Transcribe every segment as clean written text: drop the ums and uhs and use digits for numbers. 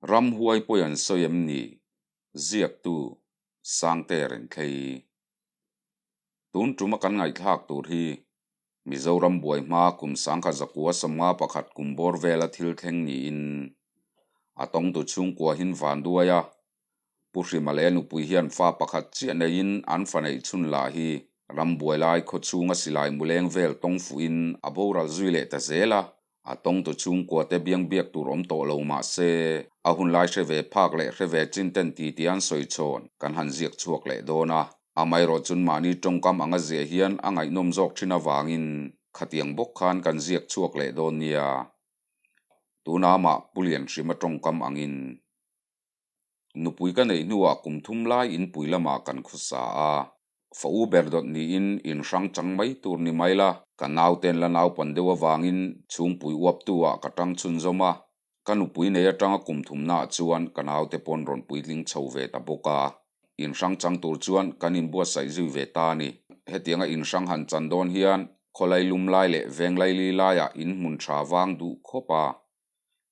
Ramhuai pawi an sawi em ni? Ziaktu, Sangte Renthlei. Tun tuma kan ngaihthlak tur hi Mizoram buai hma kum 1951 kum bawr vela thil thleng niin a tawngtu chhungkua hin vanduai a, Pu Hrima leh nupui hian fa pakhat chiah neiin an fa neih chhun lah hi rambuai lai khaw chhunga silai muleng vel tawng fuhin a boral zui leh ta zel a, a tawngtu chhungkua te biang biak tur awm tawh lo mah se a hun lai hre ve phak leh hre ve chin ten titi an sawi chhawn kan han ziak chhuak leh dawn a. Amaherawh chun mahni tawngkam anga ziah hian a ngaihnawm zawk thin avangin khatiang bawk khan kan ziak chhuak leh dawn nia. Tuna amah Pu Lianhrima tawngkam angin. Nupui ka neih hnuah kum thum lai inpui lamah kan khawsa a, fa u ber dawt niin in hrang chang mai tur ni mai la, ka nauten la naupan deuh avangin chhungpui uaptu ah ka tang chhunzawm a, ka nupui nei atanga kum thumnaah chuan ka naute pawn rawn puitling chho ve ta bawk a, in hrang chang tur chuan kan inbuatsaih zui ve ta a ni. Hetianga in hrang han chan dawn hian khawlai lum lai leh venglaili laiah in hmun tha vang duh khawp a,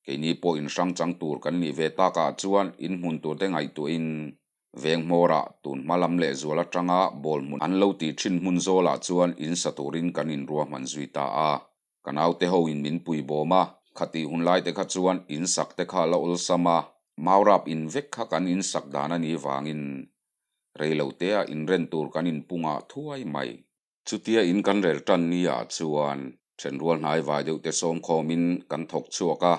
Keini pawh in hrang chang tur kan nih ve takah chuan in hmun tur te ngaihtuahin veng hmawrah tun hma lam leh zual atanga ball hmun an lo tih thin hmun zawlah chuan in sa turin kan inruahman zui ta a. Ka naute ho in min pui bawm a, khatih hun lai te kha chuan in sak te kha la awlsam a, maurap in vek kha kan in sak dan a nih vangin reilotea inren tur kan inpungah thuai mai. Chutia in kan rel tan ni ah chuan thenrual hnai vai deuh te sawm khawmin kan thawk chhuak a,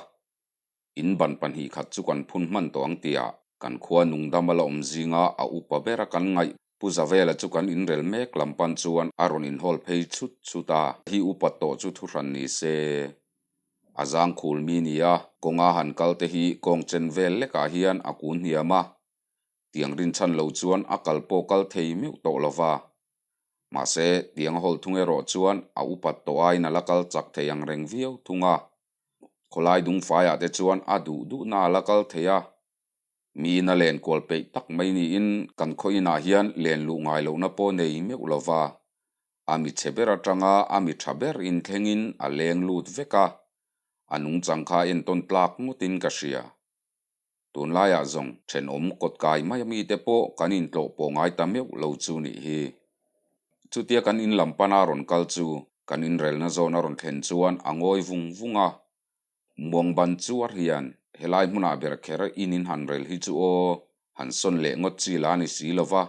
in ban pahnih khat chu kan phun hman tawh ang tih ah kan khua nungdam a la awm zinga a upa bera kan ngaih Pu Zavela chu kan inrel mek lam pan chuan a rawn inhawl phei chut chut a, hi upa tawh chu thuhran ni se a zang khul mi ni a, kawnga han kal te hi kawng chen vel lekah hian a kun hniam a, tiang rinchhan lo chuan a kal pawh kal thei meuh tawh lova. Mahse, tiang a hawl thung erawh chuan a upat tawh aiin a la kal chak thei ang reng viau thung a. Khawlai dungfaiah te chuan a duh duhna a la kal thei a. Miin a len kual peih tak mai niin kan khaw inah hian len luh ngai lohna pawh nei meuh lo va. A mi chhe ber atanga a mi tha ber inthlengin a leng lut vek a. A nungchang kha entawn tlak ngawtin ka hria. Tunlaiah zawng thenawm kawtkai mai a mite pawh kan intlawh pawh ngai ta meuh lo chu nih hi. Chutia kan in lam pana rawn kal chu kan inrelna zawn a rawn thlen chuan a ngawi vung vung a. Muang ban chuar hian helai hmunah ber kher in in han rel hi chu aw, han sawn leh ngawt chi la ni si lo va.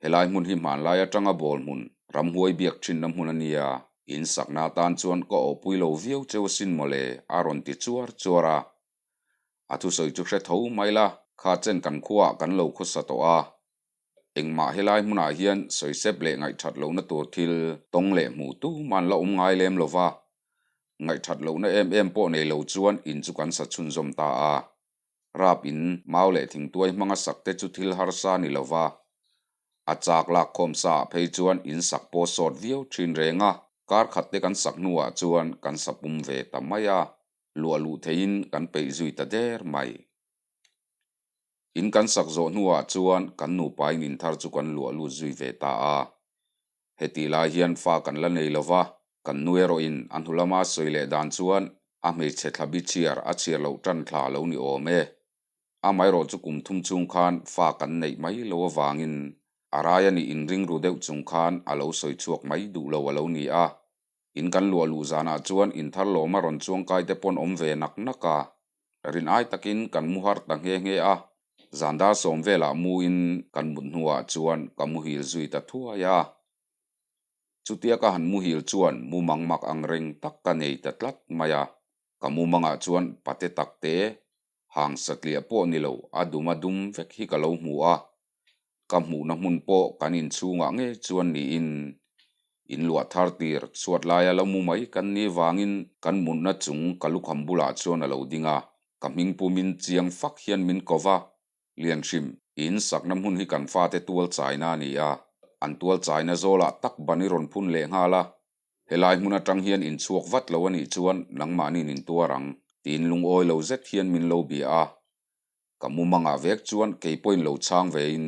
Helai hmun hi hmanlai atanga ball hmun ramhuai biak thinna hmun a nia, in sakna atan chuan ka awpui lo viau cheu asin mawle a rawn ti chuar chuar a. A thusawi chu hre tho mai la, kha chen kan khuaah kan lo khawsa tawh a. Engmah helai hmunah hian sawisep leh ngaihthat lohna tur thil tawng leh hmuh tuman la awm ngai lem lo va. Ngaihthat lohna em em pawh nei lo chuan in chu kan sa chhunzawm ta a. Rap in mau leh thingtuai hmanga sak te chu thil harsa ni lo va. A chak lak khawm sa ah phei chuan in sak pawh sawt viau thin reng a, kar khat te kan sak hnuah chuan kan sa pum ve ta mai a. Luah luh theihin kan peih zui ta der mai. In kan sak zawh hnuah chuan kan nupain in thar chu kan luah lut zui ve ta a. Hetih lai hian fa kan la nei lo va, kan nu erawhin a hnu lama sawi leh dan chuan a hmeichhe thla bi chhiar a chhiar loh tan thla a lo ni awm e. Amaherawh chu kum thum chung khan fa kan neih mai lo avangin a rai a nih inring ru deuh chung khan a lo sawi chhuak mai duh lo a lo ni a. In kan luah luh zanah chuan in thar lawma rawn chuangkai te pawn awm ve nak nak a, rin ai takin kan mu har ta nghe nghe a, zan dar sawm velah muin kan mut hnuah chuan ka muhil zui ta thuai a. Chutia ka han muhil chuan mumang mak ang reng tak ka nei ta tlat mai a, ka mumangah chuan pate takte hang satliah pawh ni lo a dum a dum vek hi ka lo hmu a, Ka hmuhna hmun pawh kan inchhungah ngei chuan niin in luah thar tir chhuat laia lo mu mai kan nih vangin kan mutna chung ka lukham bulah chuan a lo ding a, ka hming pumin chiang fak hian min ko va, Lianhrim, i insakna hmun hi kan fate tual chaina a ni a, an tual chaina zawlah tak ban i rawn phun leh nghal a, helai hmun atang hian inchhuak vat lo a nih chuan nangmahniin intuar ang, tiin lungawi lo zet hian min lo bia a. Ka mumangah vek chuan kei pawhin lo chhang vein,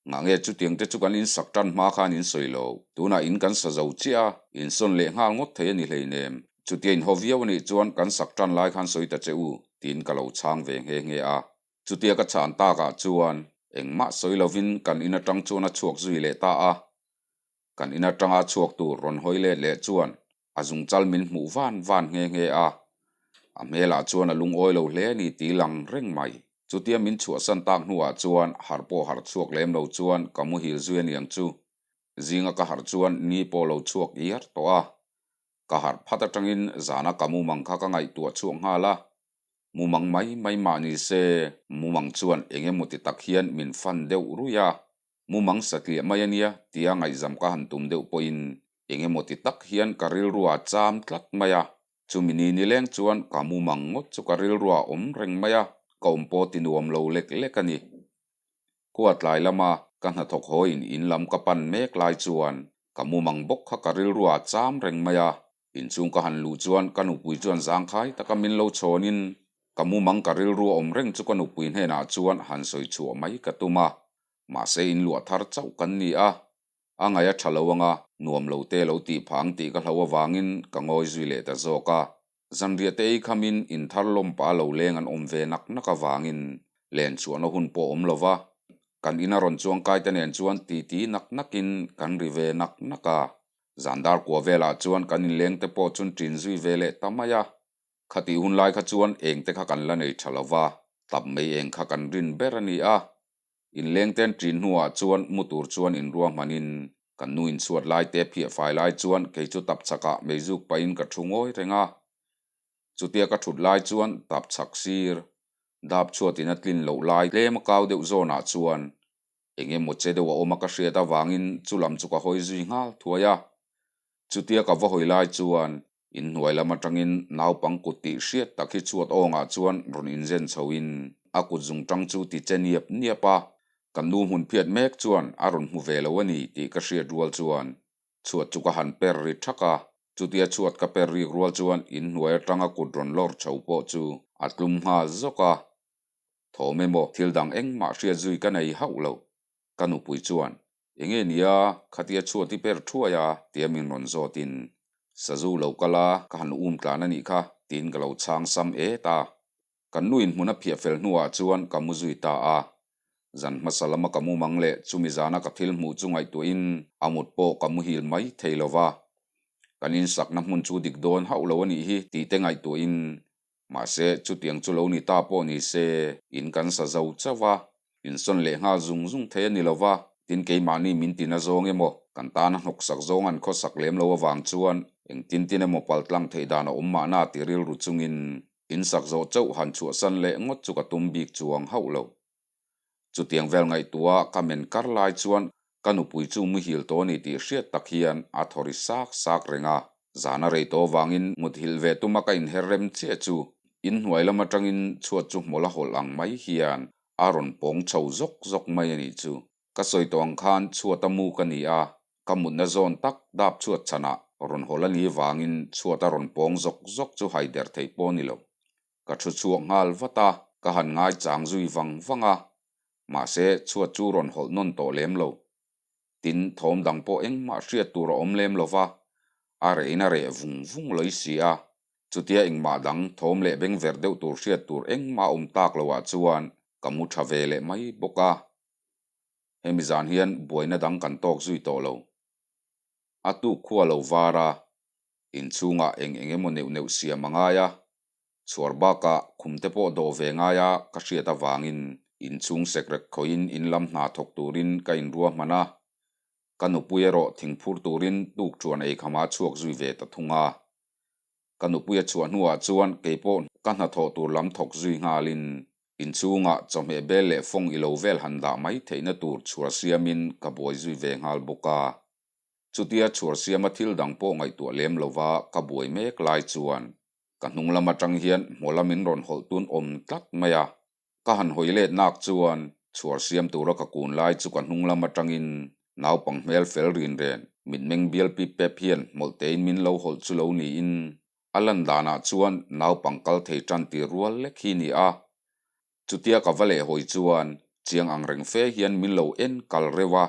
Ngah nge chutiang te chu kan insak tan hma khan in sawi lo, tunah in kan sa zo chiah a, insawn leh nghal ngawt thei a ni hleinem. Chutia inhaw viau a nih chuan kan sak tan lai khan sawi ta che u, tiin ka lo chhang ve nghe nghe a. Chutia ka chhan takah chuan engmah sawi lovin kan in atang chuan a chhuak zui leh ta a. Kan in atanga chhuak tur rawn hawi let leh chuan a zungchal min hmuh van van nghe nghe a. A hmelah chuan a lungawi lo hle a ni tih lang reng mai. Chutia min chhuahsan tak hnuah chuan harh pawh harh chhuak lem lo chuan ka muhil zui aniang chu. Zinga ka harh chuan ni pawh lo chhuak iar tawh a. Ka harh phat atangin zana ka mumang kha ka ngaihtuah chhuak nghal a. Mumang mai mai mah ni se, mumang chuan eng emaw ti tak hian min fan deuh ruih a. Mumang satliah mai a nia tia ngaihzam ka han tum deuh pawhin eng emaw ti tak hian ka rilrua cham tlat mai a. Chumi ni nileng chuan ka mumang ngawt chu ka rilrua awm reng mai a, ka awm pawh ti nuam lo lek lek a ni. Khua tlai lama ka hnathawk hawiin in lam ka pan mek lai chuan ka mumang bawk kha ka rilrua cham reng mai a. Inchhung ka han luh chuan ka nupui chuan zangkhai taka min lo chhawnin ka mumang ka rilru awm reng chu ka nupui hnenah chuan han sawi chhuah mai ka tum a, mahse in luah thar chauh kan ni a, a ngaih a tha lo anga nuam lo te lo tih phah ang tih ka hlo avangin ka ngawi zui leh ta zawk a. Zanriah te ei khamin in thar lawmpa lo leng an awm ve nak nak avangin len chhuahna hun pawh awm lo va, kan ina rawn chuangkai te nen chuan titi nak nakin kan ri ve nak nak a. Zan dar kua velah chuan kan inleng te pawh chun ṭin zui ve leh ta mai a. Khatih hun lai kha chuan eng te kha kan la nei ṭha lo va, tap mai eng kha kan rin ber a ni a. Inleng ten ṭin hnuah chuan mu tur chuan inruahmanin kan nu inchhuat lai te phiah fai lai chuan kei chu tap chakah meizuk pahin ka ṭhu ngawi reng a. Chutia ka ṭhut lai chuan tap chak sir dap chhuatin a tlin loh lai tlem a kau deuh zawnah chuan Eng emaw che deuh a awm a ka hriat avangin chu lam chu ka hawi zui nghal thuai a. Chutia ka va hawi lai chuan inhnuai lam atangin naupang kut tih hriat tak hi chhuat awngah chuan rawn inzen chhoin a kut zungtang chu ti che niap niap a. Ka nu hmun phiat mek chuan a rawn hmu ve lo a ni tih ka hriat rual chuan chhuat chu ka han per ri thak a. Chutia chhuat ka per rik rual chuan inhnuai atanga kut rawn lawr chho pawh chu a tlum nghal zawk a. Thawm emaw thil dang engmah hriat zui ka nei hauh lo. Ka nupui chuan, Enge nia, khatia chhuat i per thuai a, tia min rawn zawtin, Sazu lo kal a, ka han um tlan a nih kha, tiin ka lo chhang sam et a. Kan nuin hmun a phiah fel hnuah chuan ka mu zui ta a. Zan hmasa lama ka mumang leh chumi zana ka thil hmuh chu ngaihtuahin a mut pawh ka muhil mai thei lo va. Kan insakna hmun chu dik dawn hauh lo a nih hi tih te ngaihtuahin Mahse, chutiang chu lo ni ta pawh ni se, in kan sa zo chauh a, insawn leh nghal zung zung thei a ni lo va, tin keimahni min tina zawng emaw, kan tana hnawksak zawng an khawsak lem lo avang chuan engtin tin emaw paltlang theih dan a awm mahna ti rilru chungin insak zawh chauh han chhuahsan leh ngawt chu ka tum bik chuang hauh lo. Chutiang vel ngaihtuah ka men kar lai chuan ka nupui chu muhil tawh a ni tih hriat tak hian a thaw ri sak sak reng a. Zan a rei tawh avangin muthilh ve tuma ka inher rem chiah chu inhnuai lam atangin chhuat chu hmawlh a hawlh ang mai hian a rawn pawng chho zawk zawk mai a nih chu. Ka sawi tawh ang khan chhuat a mu ka ni a, ka mutna zawn tak dap chhuat chhanah rawn hawlh a nih vangin chhuat a rawn pawng zawk zawk chu haider theih pawh a ni lo. Ka thu chhuak nghal vat a, ka han ngaichang zui vang vang a, mahse chhuat chu rawn hawlh nawn tawh lem lo. Tin, thawm dang pawh engmah hriat tur a awm lem lo va, a rehin a reh vung vung lawih si a, chutia engmah dang thawm leh bengver deuh tur hriat tur engmah awm tak loah chuan ka mu tha ve leh mai bawk a. Hemi zan hian buaina dang kan tawk zui tawh lo. A tuk khua lo var a, inchhungah eng eng emaw neuh neuh siam a ngai a, Chhuar bakah khum te pawh dawh ve ngai a ka hriat avangin inchhung sekrek khawihin in lam hna thawk turin ka inruahman a, ka nupui erawh thingphur turin tukṭhuan eikhama chhuak zui ve ta thung a. Ka nupui a chhuah hnuah chuan keipawh ka hnathawh tur lam thawk zui nghalin inchhungah chawhmeh bel leh fawng ilo vel han dah mai theihna tur chhuar siamin ka buai zui ve nghal bawk a. Chutia chhuar siama thil dang pawh ngaihtuah lem lova ka buai mek lai chuan Ka hnung lam atang hian hmawla min rawn hawlh tun awm tlat mai a, ka han hawi let nak chuan chhuar siam tura ka kun lai chu ka hnung lam atangin naupang hmel fel rin ren mitmeng bial pip pep hian hmawlh tein min lo hawlh chu lo niin a lan danah chuan naupang kal thei tan tir rual lek hi ni a. Chutia ka va leh hawi chuan chiang ang reng fe hian min lo en kal reuh a,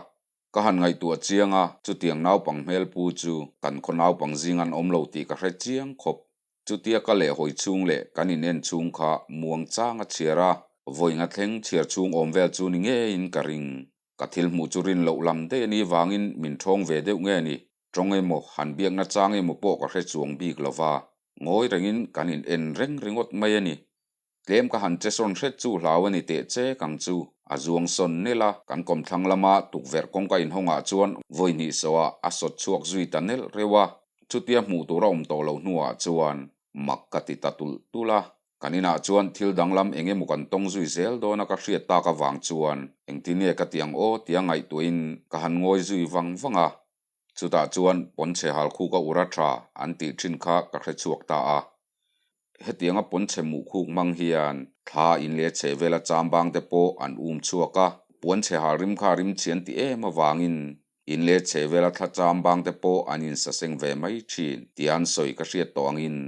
ka han ngaihtuah chiang a, chutiang naupang hmel pu chu kan khaw naupang zing an awm lo tih ka hre chiang khawp. Chutia ka lehhawi chhung leh kan inen chhung kha muang chang a chhiar a, vawi nga thleng chhiar chhung awm vel chu ni ngeiin ka ring. Ka thil hmuh chu rin loh lam daih a nih vangin min ṭhawng ve deuh nge ni? Ṭawng emaw, han biakna chang emaw pawh ka hre chuang bik lo va, ngawi rengin kan in en reng ringawt mai a ni. Tlem ka han che sawn hret chu hlau a ni teh che kang chu. A zuang sawn nelh a, kan kawmthlang lama tukverh kawngka inhawngah chuan vawi hnih sawhah a sawt chhuak zui ta nelh reuh a. Chutia hmuh tur a awm tawh loh hnuah chuan mak ka ti ta tulh tulh a. Kan inah chuan thil danglam eng emaw kan tawng zui zel dawn a ka hriat tak avang chuan engtin nge ka ti ang aw tia ngaihtuahin ka han ngawi zui vang vang a. Chutah chuan pawnchhe hal khuk a ura tha an tih thin kha ka hre chhuak ta a. Hetianga pawnchhe muh khuk hmang hian thla in leh chheh vela chambang te pawh an um chhuak a, puanchhe hal rim kha rim chhian ti em avangin in leh chheh vela thla chambang te pawh an insaseng ve mai thin tia an sawi ka hriat tawh angin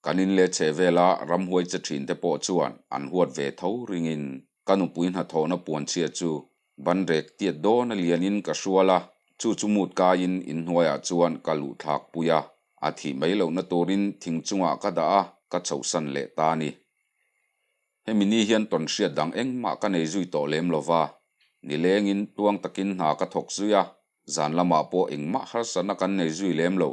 Kan in leh chheh vela ramhuai che thin te pawh chuan an huat ve tho ringin ka nupui hnathawhna puanchhia chu banrek tiat dawn a lianin ka hrual a, chu chu mut kaiin inhnuaiah chuan ka luh thlak pui a, a thih mai lohna turin thing chungah ka dah a, ka chhohsan leh ta a ni. Hemi ni hian tawn hriat dang engmah ka nei zui tawh lem lova, nilengin tluang takin hna ka thawk zui a, zan lamah pawh engmah harsatna kan nei zui lem lo.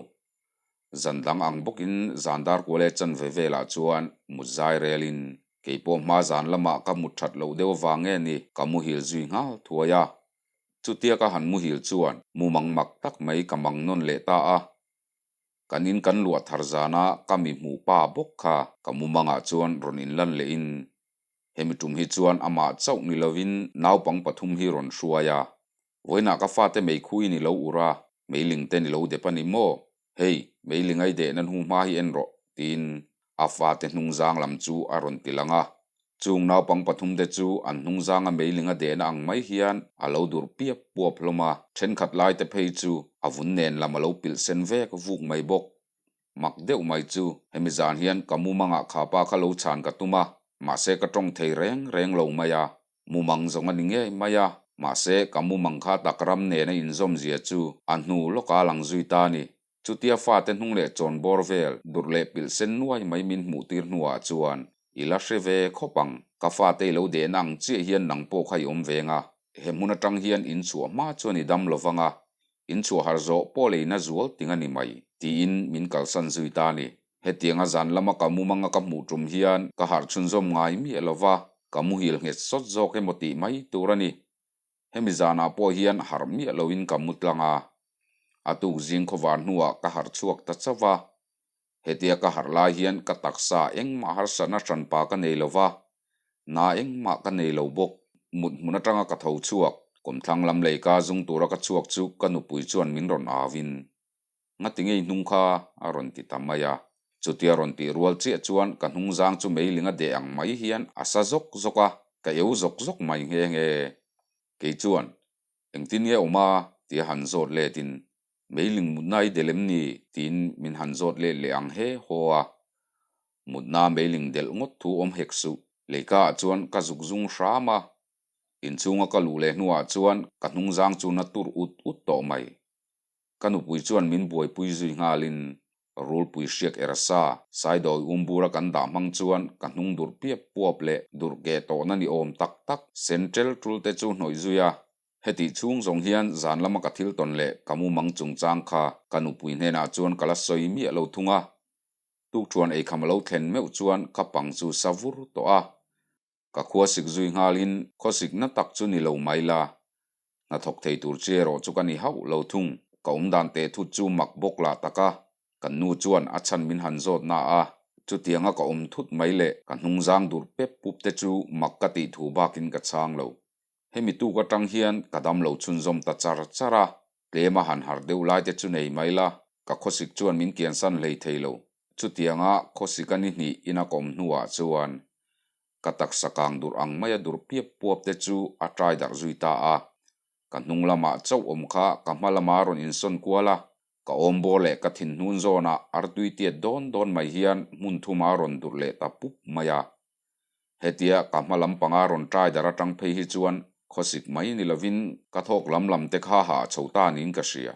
Zan dang ang bawkin zan dar kual e chanve velah chuan mut zai relin kei pawh hma zan lamah ka mut that loh deuh avang nge ni ka muhil zui nghal thuai a. Chutia ka han muhil chuan mumang mak tak mai ka mang nawn leh ta a. Kan in kan luah thar zana ka mi hmuh pa bawk kha ka mumangah chuan rawn inlan lehin hemi tum hi chuan amah chauh ni lovin naupang pathum hi rawn hruai a. Vawiinah ka fate meikhuin i lo ur a, meiling ten i lo dep a ni maw? Hei, meiling a i dehna hnu hma hi en rawh, tiin a fate hnungzang lam chu a rawn ti lang a. Chung naupang pathumte chu an hnungzanga meiling a dehna ang mai hian a lo dur piap puap hlawm a, thenkhat laite phei chu a vun nen lam a lo pilh sen vek vuk mai bawk. Mak deuh mai chu, hemi zan hian ka mumangah khapa kha lo chhan ka tum a, mahse ka tawng thei reng reng lo mai a. Mumang zawng a ni ngei mai a, mahse ka mumang kha tak ram nena inzawm zia chu a hnu lawka lang zui ta a ni. Chutia fate hnung leh chawn bawr vel durh leh pilh sen nuai mai min hmuh tir hnuah chuan i la hre ve khawp ang, ka fate i lo dehna ang chiah hian nang pawh kha i awm veng a, he hmun atang hian in chhuah hma chuan i dam lo vang a, in chhuah harh zawh pawh leina zual ting a ni mai, tiin min kalsan zui ta a ni. Hetianga zan lama ka mumanga ka hmuh tum hian ka harh chhunzawm ngai miah lo va, ka muhil nghet sawt zawk emaw tih mai tur a ni. Hemi zanah pawh hian harh miah loin ka mu tlang a. A tuk zing khawvar hnuah ka harh chhuak ta chauh va. Hetia ka harh lai hian ka taksa engmah harsatna hranpa ka nei lo va, na engmah ka nei lo bawk. Mut hmun atanga ka tho chhuak, kawmthlang lam leika zung tura ka chhuak chu ka nupui chuan min rawn auin. Ngati ngei hnung kha a rawn ti ta mai a. Chutia rawn tih rual chiah chuan ka hnungzang chu meiling a deh ang mai hian a sa zawk zawk a, ka eu zawk zawk mai nghe nghe. Kei chuan, Engtin nge awm a? tia han zawt letin, Meiling mutna i delh em ni? tiin min han zawt let leh ang he haw a. Mutna meiling delh ngawt thu awm hek suh. Leikaah chuan ka zuk zung hram a. Inchhunga ka luh leh hnuah chuan ka hnungzang chu na tur ut ut tawh mai. Ka nupui chuan min buaipui zui nghalin rulpui hriak er sa, saidawi umbura kan dah hmang chuan ka hnung durh piap puap leh durh keh tawhna ni awm tak tak sen tel tul te chu hnawih zui a. Hetih chhung zawng hian zan lama ka thil tawn leh ka mumang chungchang kha ka nupui hnenah chuan ka la sawi miah lo thung a. Tukṭhuan eikham a lo thlen meuh chuan ka pang chu sa vur tawh a. Ka khuasik zui nghalin khawsikna tak chu ni lo mai la, hnathawk thei tur chi erawh chu ka ni hauh lo thung. Ka awm dan teh thut chu mak bawk lah tak a, kan nu chuan a chhan min han zawt na a, chutianga ka awm thut mai leh ka hnungzang dur pep pup te chu mak ka tih thu bakin ka chhang lo. Hemi tuk atang hian ka dam lo chhunzawm ta char char a, tlem a han harh deuh lai te chu nei mai la, ka khawsik chuan min kiansan hlei thei lo. Chutianga khawsik a ni hnih ina ka awm hnuah chuan ka taksa kang durh ang maia durh piap puap te chu a ṭai darh zui ta a. Ka hnung lamah chauh awm kha ka hma lama rawn insawn kual a, ka awmbawr leh ka thinhnun zawnah artui tiat dawn dawn mai hian hmun thuma rawn durh leh ta pup mai a. Hetia ka hma lam panga rawn ṭai darh aṭang phei hi chuan khawsik mai ni lovin ka thawk lam lam te kha hah chho ta niin ka hria.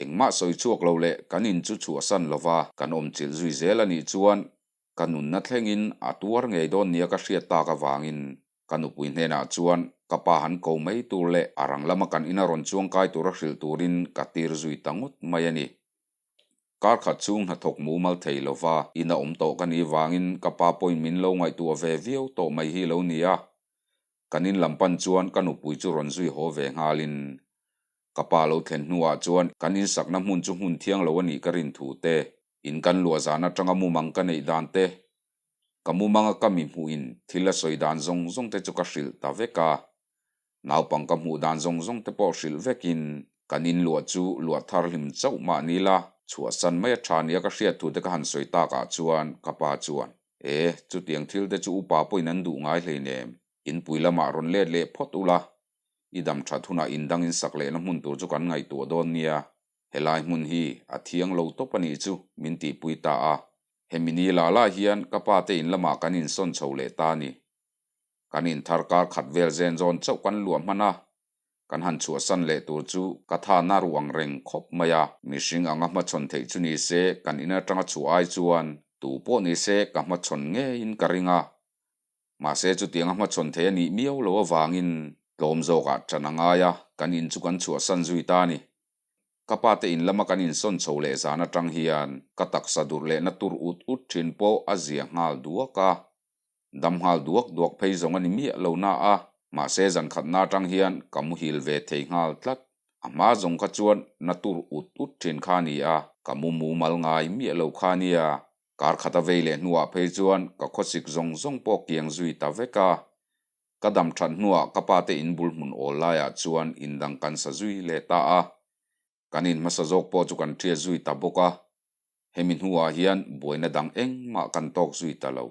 Engmah sawi chhuak lo leh kan in chu chhuahsan lova kan awm chilh zui zel a nih chuan ka nunna thlengin a tuar ngei dawn nia ka hriat tak avangin ka nupui hnenah chuan ka pa han ko mai tur leh a rang lama kan ina rawn chuangkai tura hrilh turin ka tir zui ta ngawt mai a ni. Kar khat chhung hnathawk mumal thei lova ina awm tawh ka nih vangin ka pa pawhin min lo ngaihtuah ve viau tawh mai hi lo ni a. Kan in lam pan chuan ka nupui chu rawn zui haw ve nghalin ka pa lo thlen hnuah chuan kan insakna hmun chu hmun thiang lo a nih ka rin thu te, in kan luah zan atanga mumang ka neih dan te, ka mumanga ka mi hmuhin thil a sawi dan zawng zawng te chu ka hrilh ta vek a. Naupang ka hmuh dan zawng zawng te pawh hrilh vekin kan in luah chu luah thar hlim chauh mah ni la, chhuahsan mai a tha nia ka hriat thu te ka han sawi takah chuan ka pa chuan, E, chutiang thil te chu upa pawhin an duh ngai hleinem, inpui lamah rawn let leh phawt ula, i dam that hunah indang insak lehna hmun tur chu kan ngaihtuah dawn nia, helai hmun hi a thiang lo tawp a nih chu, min tihpui ta a. Hemi ni lah lah hian ka pa te in lamah kan insawn chho leh ta a ni. Kan inthar kar khat vel zen zawn chauh kan luah hman a, kan han chhuahsan leh tur chu ka tha na ruh ang reng khawp mai a. Mihring anga hmachhawn theih chu ni se kan in atanga chhuah ai chuan tu pawh ni se ka hmachhawn ngeiin ka ring a. Mahse chutianga hmachhawn thei a nih miau loh avangin tlawm zawkah ṭan a ngai a, kan in chu kan chhuahsan zui ta a ni. Ka pa te in lama kan insawn chho leh zan atang hian ka taksa durh lehna tur ut ut ṭhin pawh a zia nghal duak a. Dam nghal duak duak phei zawng a ni miah lo na a, mahse zan khatna atang hian ka muhil ve thei nghal tlat. A hma zawng kha chuan na tur ut ut thin kha a ni a, ka mu mumal ngai miah lo kha a nia. Kar khat a vei leh hnuah phei chuan ka khawsik zawng zawng pawh kiang zui ta vek a. Ka dam that hnuah ka pa te in bul hmun awl laiah chuan indang kan sa zui leh ta a. Kan in hmasa zawk pawh chu kan ṭhiat zui ta bawk a, hemi hnuah hian buaina dang engmah kan tawk zui ta lo.